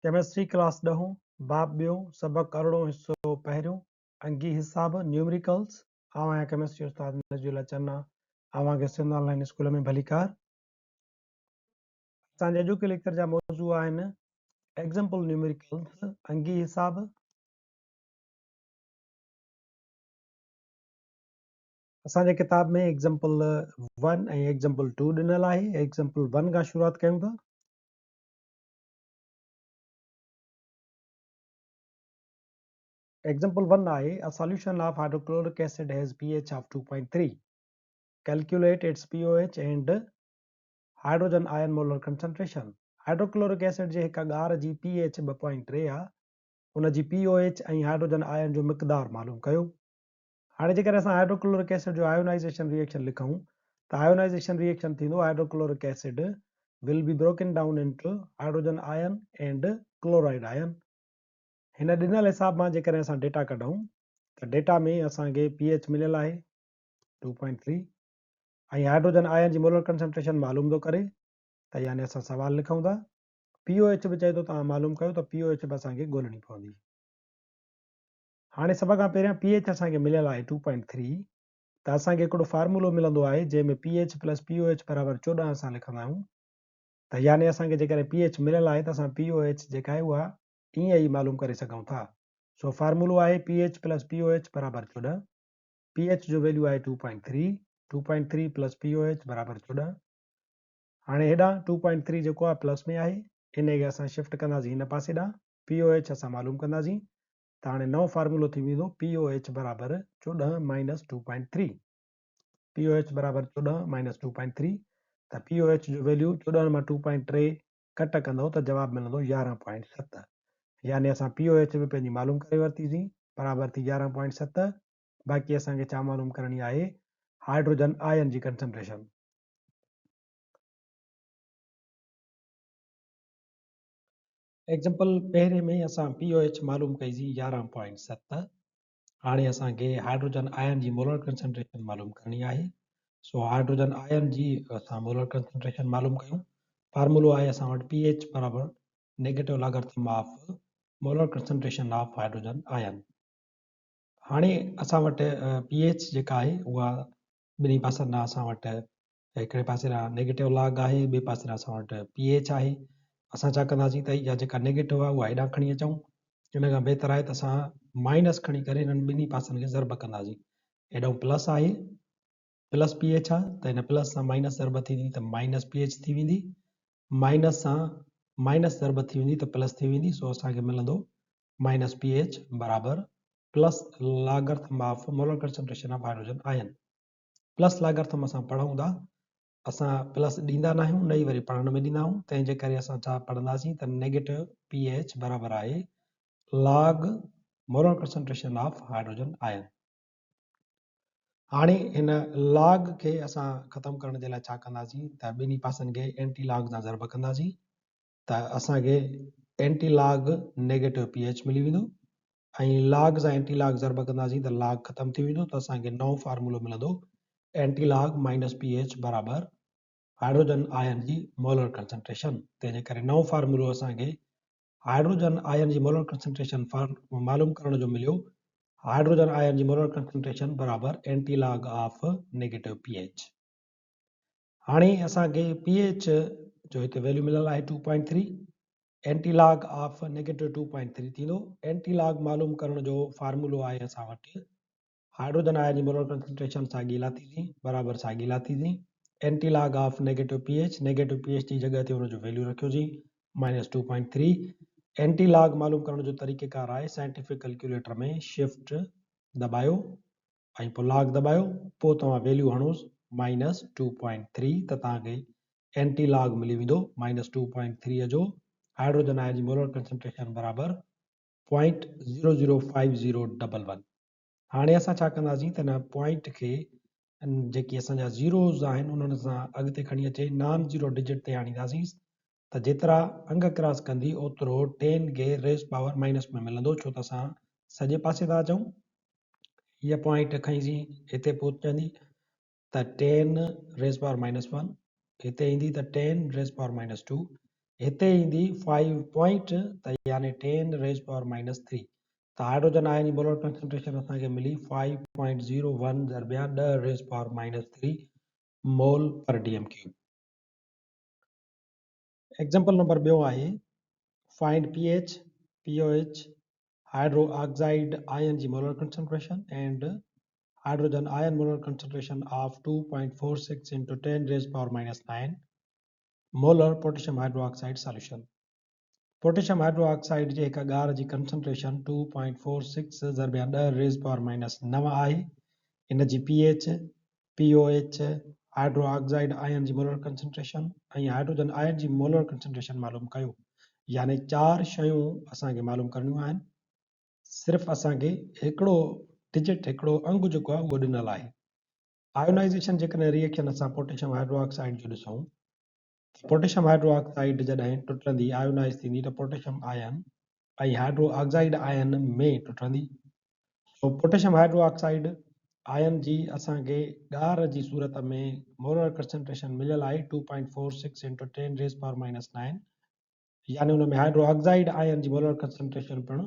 Chemistry class ڏهون، باب ٻيون، سبق ارڙهون حصو پهريون، انگي حساب، Numericals، آئون آهيان ڪيمسٽري استاد نجي الله چنا، اوهان کي سنڌ آن لائين اسڪول ۾ ڀليڪار. اسان جي اڄوڪي ليڪچر جا موضوع آهن ايگزامپل نيوميريڪلز، انگي حساب، اسان جي ڪتاب ۾ ايگزامپل ون ۽ ايگزامپل ٽو ڏنل آهي. ايگزامپل ون کان شروعات ڪيون ٿا. ايگزامپل ون آهي، A solution of hydrochloric acid has pH of 2.3. Calculate its pOH and hydrogen ion molar concentration. Hydrochloric acid جي هڪ ڳار جي پي ايڇ 2.3 آهي، ان جي پي او ايڇ ۽ هائڊروجن آئن جو مقدار معلوم ڪيو. هاڻي جيڪڏهن اسان هائڊروڪلورڪ ايسڊ جو آيونائيزيشن ري ايڪشن لکون ته آيونائيزيشن ري ايڪشن ٿيندو hydrochloric acid will be broken down into hydrogen ion and chloride ion. هن ڏنل حساب مان جيڪڏهن اسان ڊيٽا ڪڍون ته ڊيٽا ۾ اسان کي پي ايڇ مليل آهي 2.3 ۽ هائڊروجن آئن جي مولر ڪنسنٽريشن معلوم ٿو ڪري ته يعني اسان سوال لکون ٿا پي او ايڇ به چئي ٿو توهان معلوم ڪيو ته پي او ايڇ به اسان کي ڳولڻي پوندي. هاڻي سڀ کان پهريان پي ايڇ اسان کي مليل آهي 2.3 ته اسان کي هڪڙو فارمولو ملندو آهي جنهن ۾ P H plus P O H برابر 14 اسان لکندا آهيون ته يعني اسان کي جيڪڏهن پي ايڇ مليل آهي ته اسان پي او ايڇ جيڪا آهي اها ائين ئي معلوم ڪري سگهون ٿا. سو فارمولو آهي P H plus P O H برابر 14. پي ايڇ جو ويليو آهي 2.3، 2.3 پلس پي او ايڇ برابر 14. هاڻي هيڏانهن 2.3 جيڪو آهي پلس ۾ آهي انهي کي اسان شفٽ ڪنداسين هن پاسي ڏانهن پي او ايڇ اسان معلوم ڪنداسين ته هاڻي نئون فارمولو ٿي ويندو پي او ايڇ برابر 14 مائنس 2.3. پي او ايڇ برابر 14 مائنس 2.3 ته پي او ايڇ جو ويليو 14 مان 2.3 ڪٽ ڪندو ته جواب ملندو 11.7 يعني اسان پي او ايڇ به پنهنجي معلوم ڪري ورتيسين برابر ٿي 11.7. باقي اسان کي ڇا معلوم ڪرڻي آهي؟ هائڊروجن آئن جي ڪنسنٽريشن. ايگزامپل پهرين ۾ اسان پي او ايڇ معلوم ڪئي سين 11.7. هاڻي اسان کي هائڊروجن آئن جي مولر ڪنسنٽريشن معلوم ڪرڻي آهي. سو هائڊروجن آئن جي اسان مولر ڪنسنٽريشن معلوم ڪيون. فارمولو آهي اسان وٽ پي ايڇ برابر negative logarithm of molar concentration of hydrogen ion. هاڻي اسان وٽ پي ايڇ جيڪا آهي اها ٻنهي پاسن ڏانهن اسان وٽ هڪڙي پاسي ڏانهن نيگيٽو لاگ آهي ٻئي پاسي ڏانهن اسان وٽ پي ايڇ آهي. اسان ڇا ڪنداسين ته اها جيڪا نيگيٽو آهي اها هيڏانهن کڻي اچون. ان کان بهتر آهي ته اسان مائنس کڻي ڪري هنن ٻنهي پاسن کي ضرب ڪنداسين. هيڏانهن پلس آهي پلس پي ايڇ آهي ته هن پلس سان مائنس ضرب ٿيندي ته مائنس پي ايڇ ٿي ويندي. مائنس سان مائنس ضرب ٿي ويندي ته پلس ٿي ويندي. سو اسان کي ملندو مائنس پي ايڇ برابر plus logarithm of molar concentration of hydrogen ion. Plus logarithm اسان پڙهون ٿا، اسان پلس ڏيندا ناهيون نه ئي وري پڙهڻ ۾ ڏيندا آهيون، تنهن جي ڪري اسان ڇا پڙهنداسين ته نيگيٽو پي ايڇ برابر آهي log molar concentration of hydrogen ion. هاڻي هن لاگ کي اسان ختم ڪرڻ جي لاء ڇا ڪنداسين ته ٻنهي پاسن کي اينٽي لاگ سان ضرب ڪنداسين ته اسان کي anti log negative P H ملي ويندو ۽ لاگ سان اينٽي لاگ ضرب ڪنداسين ته لاگ ختم ٿي ويندو ته اسان کي نئون فارمولو ملندو anti log minus P H برابر هائڊروجن آئن جي مولر ڪنسنٽريشن. تنهن جي ڪري نئون فارمولو اسان کي هائڊروجن آئن جي مولر ڪنسنٽريشن معلوم ڪرڻ جو مليو هائڊروجن آئن جي مولر ڪنسنٽريشن برابر anti log of negative P H. هاڻي اسان کي پي ايڇ جو هتي ويليو مليل آهي 2.3 اينٽي لاگ آف نيگيٽو 2.3 ٿيندو. اينٽي لاگ معلوم ڪرڻ جو فارمولو آهي اسان وٽ هائڊروجن آئن جي مولر ڪنسنٽريشن ساڳي لاٿي سين برابر ساڳي لاٿي سين anti log of negative P H, negative P H جي جڳهه تي ان جو ويليو رکيو سين مائنس 2.3. اينٽي لاگ معلوم ڪرڻ جو طريقيڪار آهي سائنٽيفڪ ڪلڪيوليٽر ۾ شفٽ دٻايو ۽ پوء لاگ دٻايو پوء توهان ويليو هڻوس مائنس 2.3 ته توهان کي اينٽي لاگ ملي ويندو مائنس 2.3 جو هائڊروجن آئن جي مولر ڪنسنٽريشن برابر point zero zero five zero double one. هاڻي اسان ڇا ڪنداسين ته هن پوائنٽ کي جيڪي اسان جا زيروز آهن انهن سان اڳتي کڻي اچي نان زيرو ڊجٽ تي آڻينداسين ته جيترا انگ ڪراس ڪندي اوترو ٽين کي ريز پاور مائنس ۾ ملندو ڇو ته اسان سڄي پاسي ٿا اچون. هيء پوائنٽ کنئيسين هتي پهچندي ته ten raise power minus one, هتي ايندي ته ten raise power minus two. هتي ايندي فائيو پوائنٽ ته يعني ten raise power minus three ته هائڊروجن آئن جي مولر ڪنسنٽريشن اسان کي ملي فائيو پوائنٽ زيرو ون ضربيا 10 raise power minus three mole per D M cube. Example number ٻيو آهي find P H, P O H, hydro oxide ion جي molar concentration and hydrogen ion molar concentration of 2.46 into 10 raise power minus 9 molar potassium hydro oxide solution. Potassium hydro oxide جي هڪ ڳار جي concentration 2.46 ضربيا 10 ريز power minus 9 آهي. ان جي P H, P O H, hydro oxide ion جي molar concentration ۽ hydrogen ion جي molar concentration معلوم ڪيو. يعني چار شيون اسان کي معلوم ڪرڻيون آهن. صرف اسان کي هڪڙو ڊجٽ، هڪڙو انگ جيڪو آهي اهو ڏنل آهي. آيونائيزيشن جيڪڏهن ري ايڪشن اسان پوٽيشم هائيڊرو آڪسائيڊ جو ڏسون ته پوٽيشم هائيڊرو آڪسائيڊ جڏهن ٽٽندي آيونائيز ٿيندي ته پوٽيشم آئن ۽ هائيڊرو آڪسائيڊ آئن ۾ ٽٽندي. سو پوٽيشم هائيڊرو آڪسائيڊ آئن جي اسان کي ڳار جي صورت ۾ مولر ڪنسنٽريشن مليل آهي 2.46 into 10 raise power minus 9 يعني ان ۾ هائيڊرو آڪسائيڊ آئن جي مولر ڪنسنٽريشن پڻ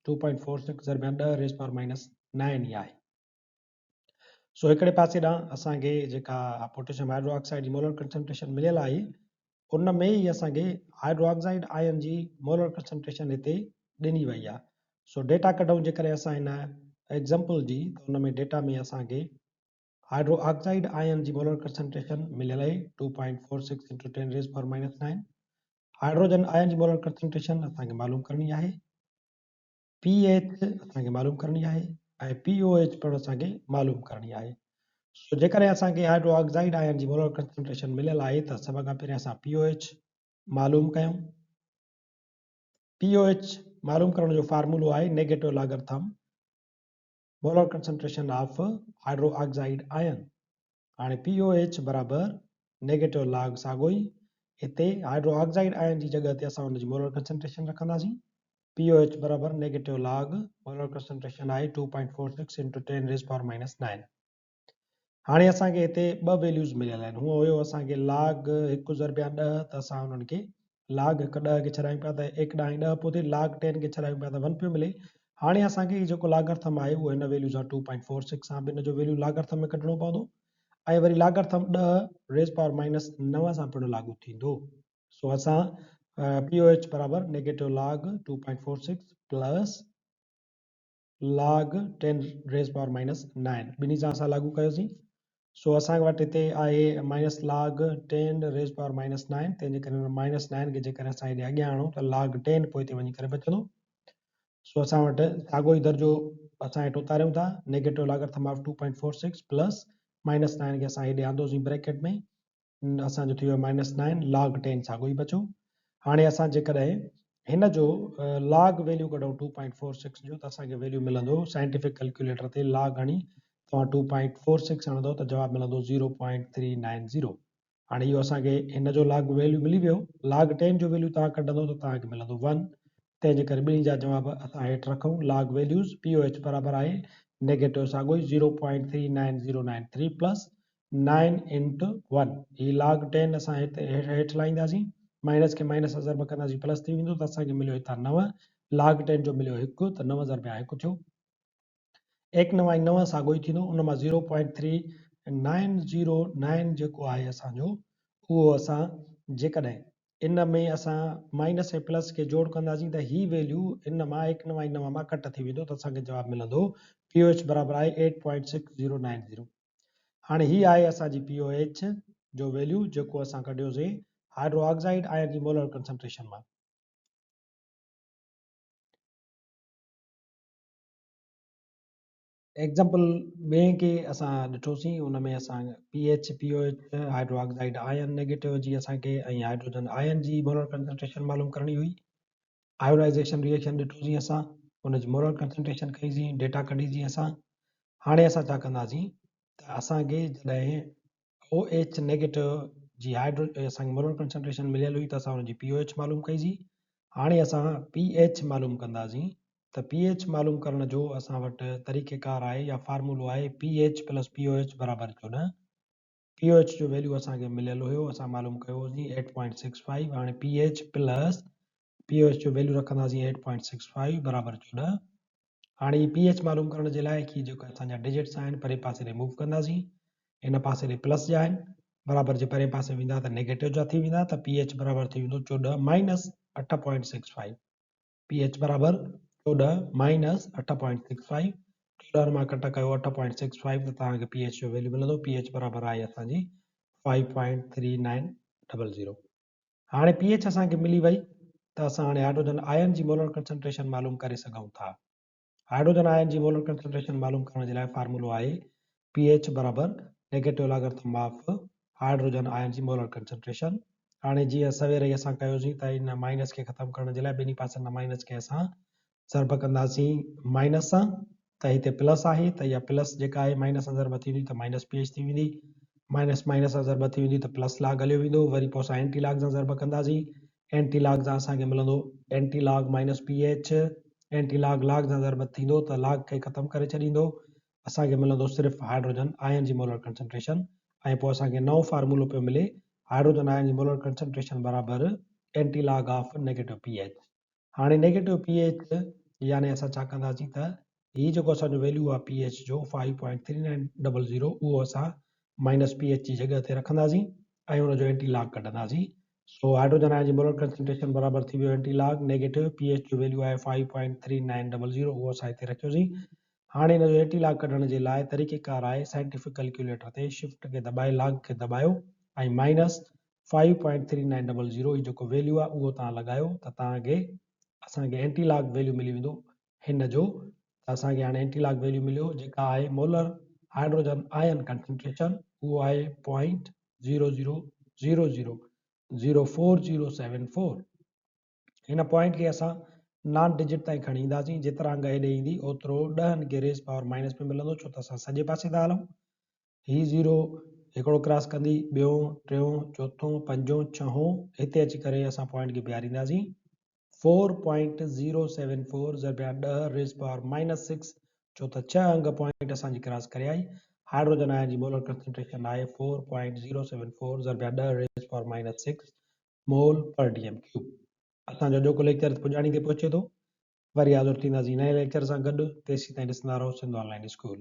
2.46 ضرب 10 ريز پاور مائنس 9 ئي آهي. سو هڪڙي پاسي ڏانهن اسان کي جيڪا پوٽيشيم هائيڊرو آڪسائيڊ جي مولر ڪنسنٽريشن مليل آهي ان ۾ ئي اسان کي هائيڊرو آڪسائيڊ آئن جي مولر ڪنسنٽريشن هتي ڏني وئي آهي. سو ڊيٽا ڪڍون جيڪڏهن اسان هن ايگزامپل جي ته ان ۾ ڊيٽا ۾ اسان کي هائيڊرو آڪسائيڊ آئن جي مولر ڪنسنٽريشن مليل آهي 2.46 into 10 raise power minus 9. Hydrogen ion جي مولر ڪنسنٽريشن اسان کي معلوم ڪرڻي آهي. پي ايڇ اسان کي معلوم ڪرڻي آهي ۽ پي او ايڇ پڻ اسان کي معلوم ڪرڻي آهي. سو جيڪڏهن اسان کي هائيڊرو آڪسائيڊ آئن جي مولر ڪنسنٽريشن مليل آهي ته سڀ کان پهرين اسان پي او ايڇ معلوم ڪيون. پي او ايڇ معلوم ڪرڻ جو فارمولو آهي negative logarithm molar concentration of hydro oxide ion. هاڻي پي او ايڇ برابر نيگيٽو لاگ ساڳو ئي هتي هائيڊرو آڪسائيڊ آئن جي جڳهه تي اسان ان جي مولر ڪنسنٽريشن رکنداسين. پي او ايڇ برابر نيگيٽو لاگ مولر ڪنسنٽريشن آهي 2.46 انٽو 10 ريز پاور مائنس 9. هاڻي اسان کي هتي ٻه ويليوز مليل آهن. هونء هيو اسان کي لاگ هڪ ضربيا 10 ته اسان انهن کي لاگ هڪ 10 کي ڇڏايون پيا ته هڪ ڏهائين 10 پيو ٿئي، لاگ ٽين کي ڇڏايون پيا ته ون پيو ملي. هاڻي اسان کي هي جيڪو لاگرٿم آهي اهو هن ويليو سان 2.46 سان به ان جو ويليو لاگرٿم ۾ ڪڍڻو پوندو ۽ وري لاگرٿم 10 ريز پاور مائنس 9 سان پڻ لاڳو ٿيندو. سو اسان پي او ايڇ برابر negative log 2.46 plus log ten raise power minus nine ٻنهي سان اسان لاڳو ڪيوسين. سو اسان وٽ هتي آهي minus log ten raise power minus nine, تنهن جي ڪري مائنس نائن کي جيڪڏهن اسان هيڏي اڳيان آڻون ته لاگ ٽين پوئتي وڃي ڪري بچندو. سو اسان وٽ ساڳو ئي درجو اسان هيٺ اتاريون ٿا، negative logarithm of 2.46 plus minus nine کي اسان هيڏي آندوسين بريڪيٽ ۾، اسان جو ٿي ويو مائنس نائن لاگ ٽين ساڳو ئي بچو. هاڻي اسان جيڪڏهن هن جو لاگ ويليو ڪڍون 2.46 جو ته اسان کي ويليو ملندو سائنٽيفڪ ڪلڪيوليٽر تي لاگ هڻي توهان 2.46 هڻندو ته جواب ملندو 0.390. هاڻي اهو اسان کي هن جو لاگ ويليو ملي ويو. لاگ ٽين جو ويليو توهان ڪڍندو ته توهان کي ملندو 1. تنهن جي ڪري ٻنهي جا جواب اسان هيٺ رکون. Log values P O H برابر آهي نيگيٽو ساڳو ئي 0.39093 پلس نائن انٽو ون. هي لاگ ٽين اسان هت هيٺ لاهينداسين، مائنس کي مائنس سان ضرب ڪنداسين پلس ٿي ويندو ته اسان کي مليو هتان 9، لاگ ٽين جو مليو هڪ ته 9 ضرب هڪ ٿيو. ايڪ نو ۽ نو ساڳو ئي ٿيندو، ان مان 0.3909 جيڪو آهي اسان جو اهو اسان جيڪڏهن ان ۾ اسان مائنس ۽ پلس کي جوڙ ڪنداسين ته هي ويليو ان مان ايڪ نو ۽ نو مان ڪٽ ٿي ويندو ته اسان کي جواب ملندو پي او ايڇ برابر آهي 8.6090. هاڻي هي آهي اسان جي پي او ايڇ جو ويليو جيڪو اسان ڪڍيوسين هائيڊرو آڪسائيڊ آئن جي مولر ڪنسنٽريشن مان. ايگزامپل ٻئين کي اسان ڏٺوسين ان ۾ اسان P H, P O H, hydro oxide ion negative جي اسان کي ۽ هائيڊروجن آئن جي مولر ڪنسنٽريشن معلوم ڪرڻي هئي. آيونائيزيشن ريئيڪشن ڏٺوسين اسان ان جي مولر ڪنسنٽريشن ڪئي سين ڊيٽا ڪڍي سين اسان. هاڻي اسان ڇا ڪنداسين ته اسان کي جڏهن او ايڇ نيگيٽو جي هائيڊرو اسان کي مولر ڪنسنٽريشن مليل هئي ته اسان ان جي پي او ايڇ معلوم ڪئي سين. هاڻي اسان پي ايڇ معلوم ڪنداسين ته پي ايڇ معلوم ڪرڻ جو اسان وٽ طريقيڪار آهي يا فارمولو آهي P H plus P O H برابر 14. پي او ايڇ جو ويليو اسان کي مليل هيو، اسان معلوم ڪيو هوسين 8.65. هاڻي P H plus P O H جو ويليو رکنداسين 8.65 برابر 14. هاڻي هي پي ايڇ معلوم ڪرڻ جي لاء هي جيڪو اسان جا ڊجٽس آهن پرين پاسي ڏي موو ڪنداسين. هن پاسي ڏي پلس جا آهن، برابر جي پرين پاسي ويندا ته نيگيٽو جا ٿي ويندا، ته پي ايڇ برابر ٿي ويندو 14 مائنس 8.65. پي ايڇ برابر 14 مائنس 8.65. 14 مان ڪٽ ڪيو 8.65 ته توهان کي پي ايڇ جو ويليو ملندو. پي ايڇ برابر آهي اسان جي 5.3900. هاڻي پي ايڇ اسان کي ملي وئي ته اسان هاڻي هائڊروجن آئن جي مولر ڪنسنٽريشن معلوم ڪري سگهون ٿا. هائڊروجن آئن جي مولر ڪنسنٽريشن معلوم ڪرڻ جي لاء فارمولو آهي پي ايڇ برابر نيگيٽو لاگرٿم آف هائڊروجن آئن جي مولر ڪنسنٽريشن. هاڻي جيئن سوير ئي اسان ڪيوسين ته ان مائنس کي ختم ڪرڻ جي لاء ٻنهي پاسن کان مائنس کي اسان ضرب ڪنداسين مائنس سان، ته هتي پلس آهي ته اها پلس جيڪا آهي مائنس سان ضرب ٿي ويندي ته مائنس پي ايڇ ٿي ويندي، مائنس مائنس سان ضرب ٿي ويندي ته پلس لاگ هليو ويندو. وري پوء اسان اينٽي لاگ سان ضرب ڪنداسين. اينٽي لاگ سان اسان کي ملندو anti log minus P H. Anti log log سان ضرب ٿيندو ته لاگ کي ختم ڪري ڇڏيندو، اسان کي ملندو صرف هائڊروجن آئن جي مولر ڪنسنٽريشن. ۽ پوء اسان کي نئون فارمولو پيو ملي، هائڊروجن آئن جي مولر ڪنسنٽريشن برابر anti log of negative P H. هاڻي نيگيٽو پي ايڇ يعني اسان ڇا ڪنداسين ته هي جيڪو اسان جو ويليو آهي پي ايڇ جو 5.3900، اهو اسان مائنس پي ايڇ جي جڳهه تي رکنداسين ۽ ان جو اينٽي لاگ ڪڍنداسين. سو هائڊروجن آئن جي مولر ڪنسنٽريشن برابر ٿي ويو anti log negative P H جو ويليو آهي 5.3900، اهو اسان هتي رکيوسين. هاڻي ان جو اينٽي لاگ ڪڍڻ جي لاء طريقي ڪار آهي سائنٽيفڪ ڪلڪيوليٽر تي شفٽ کي دٻائي لاگ کي دٻايو ۽ مائنس 5.3900 هي جيڪو ويليو آهي اهو توهان لڳايو ته توهان کي اسان کي اينٽي لاگ ويليو ملي ويندو هن جو. ته اسان کي هاڻي اينٽي لاگ ويليو مليو جيڪا آهي مولر هائڊروجن آئن ڪنسنٽريشن، اهو آهي point zero zero zero zero zero four zero seven four. هن پوائنٽ کي اسان نان ڊجٽ تائين کڻي اينداسين، جيترا انگ هيڏي ايندي اوترو ڏهن کي ريز پاور مائنس ۾ ملندو، ڇو ته اسان سڄي پاسي ٿا هلون. هي زيرو هڪڙو ڪراس ڪندي ٻيون، ٽيون، چوٿون، پنجون، ڇهون، هتي اچي ڪري اسان پوائنٽ کي بيهارينداسين. Four point zero seven four ضربيان ڏهه ريز پاور مائنس سڪس، ڇو ته ڇهه انگ پوائنٽ اسان جي ڪراس ڪري آئي. هائڊروجن آئن جي مولر ڪنسنٽريشن آهي four point zero seven four ضربيان ڏهه raise power minus six mole per D M cube. اسان جو اڄوڪو ليڪچر پڄاڻي تي پهچي ٿو. وري حاضر ٿينداسين نئين ليڪچر سان گڏ، تيسين تائين ڏسندا رهو سنڌ آن لائين اسڪول.